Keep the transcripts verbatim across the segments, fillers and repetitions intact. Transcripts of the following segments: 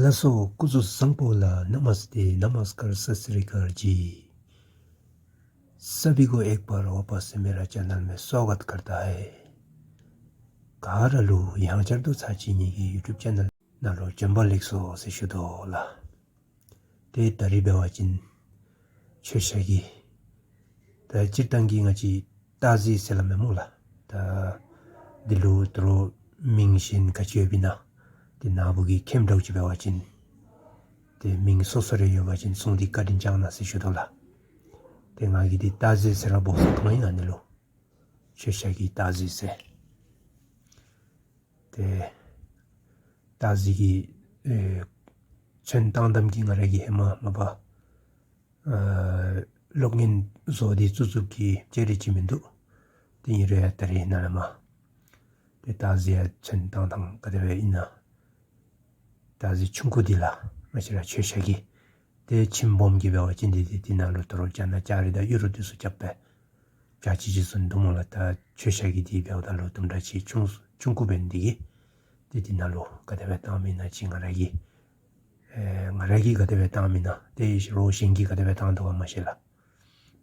ལགས་སོ། སྐུ་གཟུགས་བཟང་པོ་ལ་ནམ་སྟེ་ནམ་སྐར་སཏ་སི་རི་ཨ་ཀཱལ་ཇི། सभी को एक बार वापस से मेरा चैनल में स्वागत करता है। ག་ར་ལུ་ཡང་བསྐྱར་དུ་ཚར་གཅིག་ངེ་གི་ཡུ་ཊུབ་ཅེ་ནལ་ནང་ལུ་བྱོན་པ་ལེགས་སོ་ཟེར་ཞུ་དོ་ལགས། ཏེ་ད་རིས་འབད་བ་ཅིན་ཆོས་ཞག་གི་ད་སྤྱིར་བཏང་གི་ང་བཅས་ཏ་ཟི་ཟེར་སླབ་མས་སྨོ་ལགས། ད་འདི་ལུ་ད་རུང་མིང་གཞན་ག་ཅི་ཡོདཔ་ཨིན་ན། ཏེ་ནཱ་བུ་གིས་མཁྱེནམ་འདྲཝ་ཅིག་འབད་བ་ཅིན་ཏེ་མིང་སོ་སོ་རེ་ཡོད་པ་ཅིན་གསུངས་ཏེ་བཀའ་དྲིན་བསྐྱང་གནང་ཟེར་ཞུ་དོ་ལགས། ཏེ་ང་གིས་འདི་ཏ་ཟི་ཟེར་ར་འབོ་ས་མཐོང་ཡི་ཨ་ནི་ལུ། ཆོས་ཞག་གི་ཏ་ཟི་ཟེར། ཏེ་ཏ་ཟི་གི་ཨེ་ཚོན་བཏང་ཐངས་ཀྱི་ང་ར་གིས་ཧེ་མ་མ་པ་ཨ་གློག་བརྙན་བཟོ་སྟེ་བཙུགས་བཙུགསཔ་ཀྱི་ཅི་རེ་ཅིག་མིན་འདུག། ཏེ་ཨིན་རུང་ཡང་ད་རིས་ནཱ་ལས་མར་ཏེ་ཏ་ཟི་ཡང་ཚོན་བཏང་ཐངས་ག་དེ་སྦེ་ཨིན་ན། ཏ་ཟི་ཆུང་ཀུ་འདི་ལགས། མ་གཞི་ར་ཆོས་ཞག་གི་ཏེ་ཁྱིམ་སྦོམ་གྱི་འབད་བ་ཅིན་འདི་འདི་འདི་ནང་ལུ་ད་རུང་ཅ་ན་ཅ་རི་དང་གཡུ་རུ་འདི་ཚུ་རྐྱབ་སྦེ་ཅ་ཅི་ཅི་ཚུ་འདུག་སྨོ་ལགས། ད་ཆོས་ཞག་གི་འདི་འབདཝ་ད་ལུ་དུམ་གྲ་ཅིག་ཆུང་ཆུང་ཀུ་འབད་ནི་འདི་གིས་ཏེ་འདི་ནང་ལུ་ག་དེ་སྦེ་བཏངམ་ཨིན་ན་ཅིག་ང་ར་གིས་ཨེ་ང་ར་གིས་ག་དེ་སྦེ་བཏངམ་ཨིན་ན་ཏེ་རོགས་གཞན་གྱིས་ག་དེ་སྦེ་བཏང་དོ་ག་མ་ཤེས་ལགས།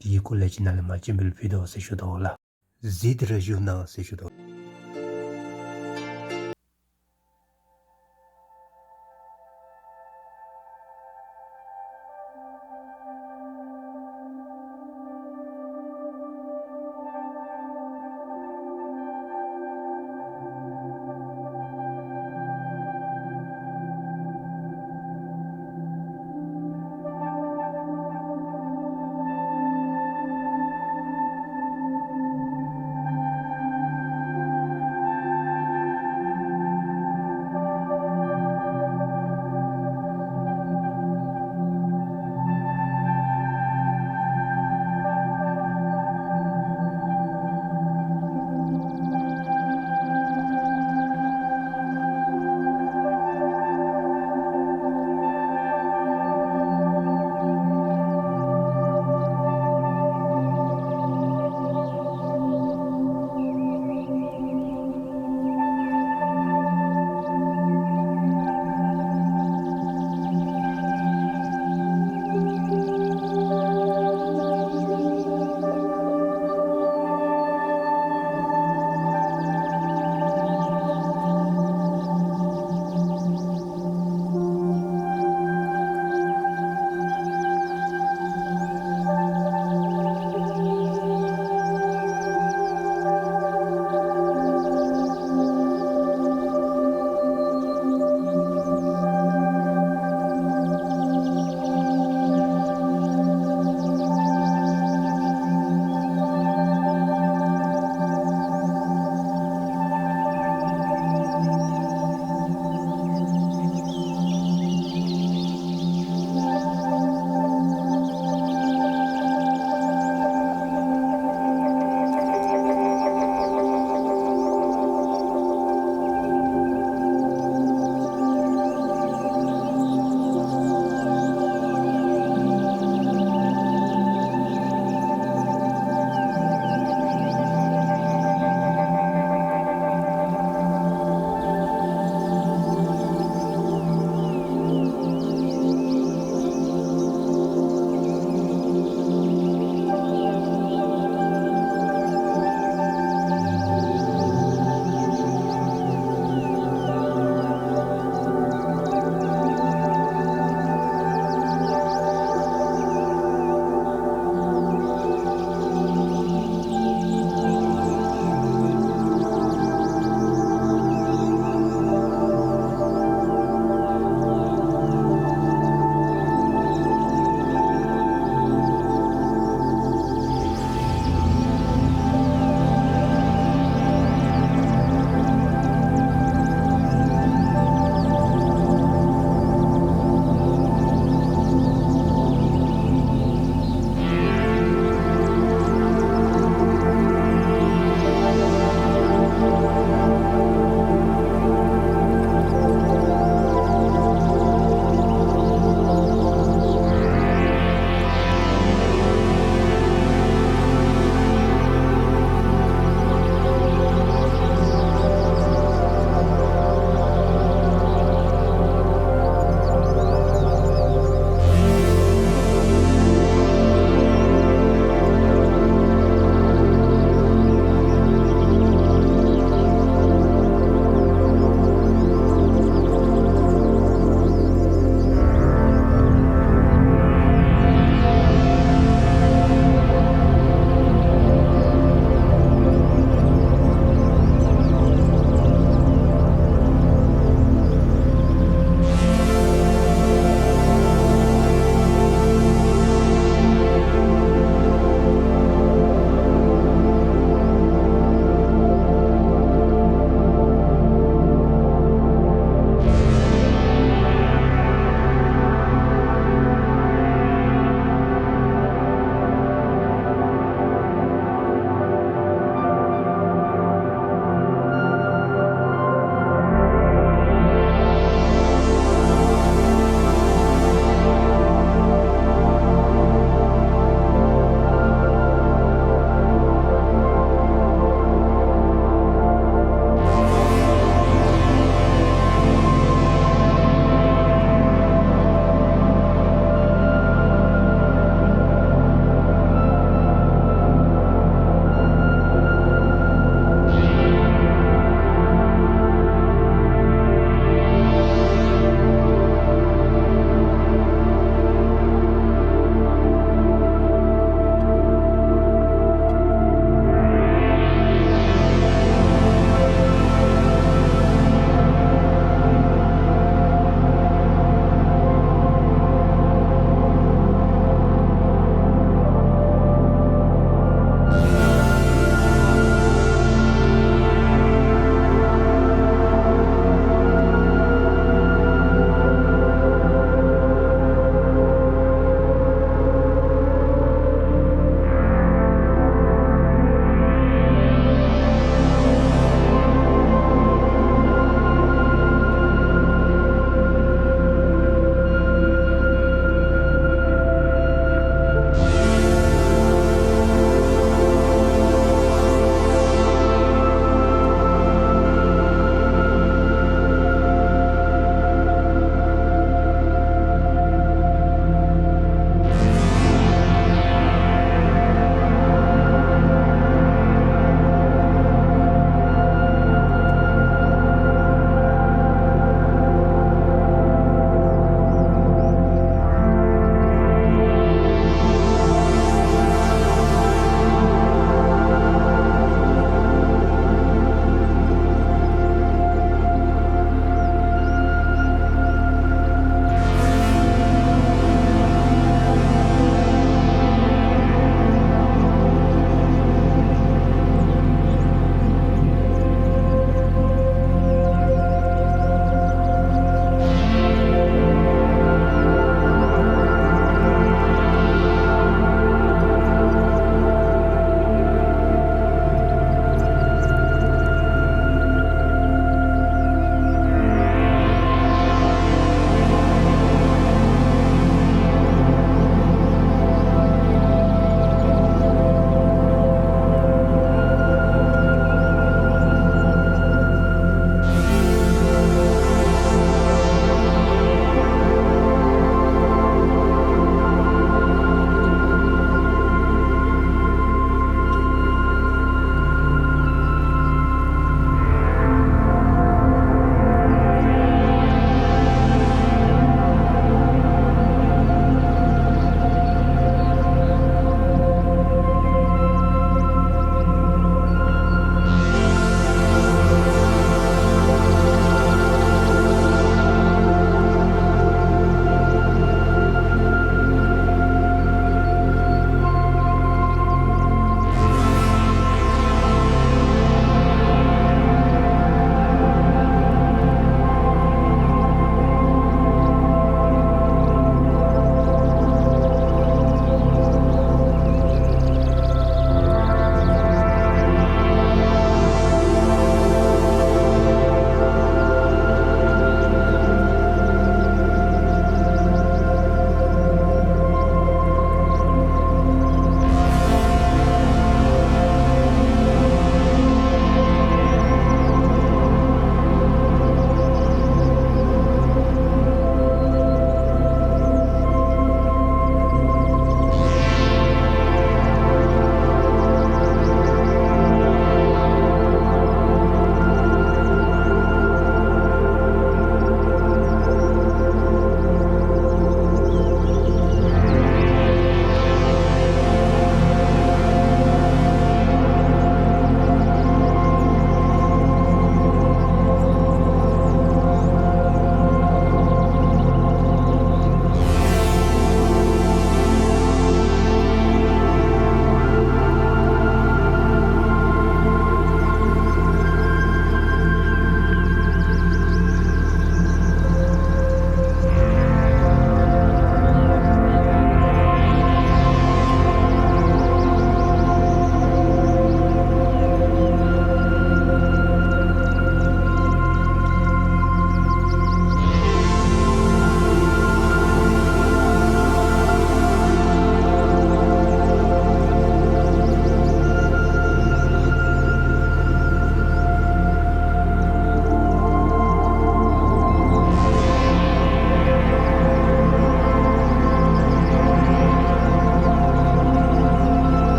དེ་གི་སྐོར་ལས་ཅིག་ནཱ་ལས་མར་སྤྱན་འབུལ་ཕུལ་དོ་ཟེར་ཞུ་དོ་ལགས། གཟིགས་ཏེ་ར་བཞུགས་གནང་ཟེར་ཞུ་དོ།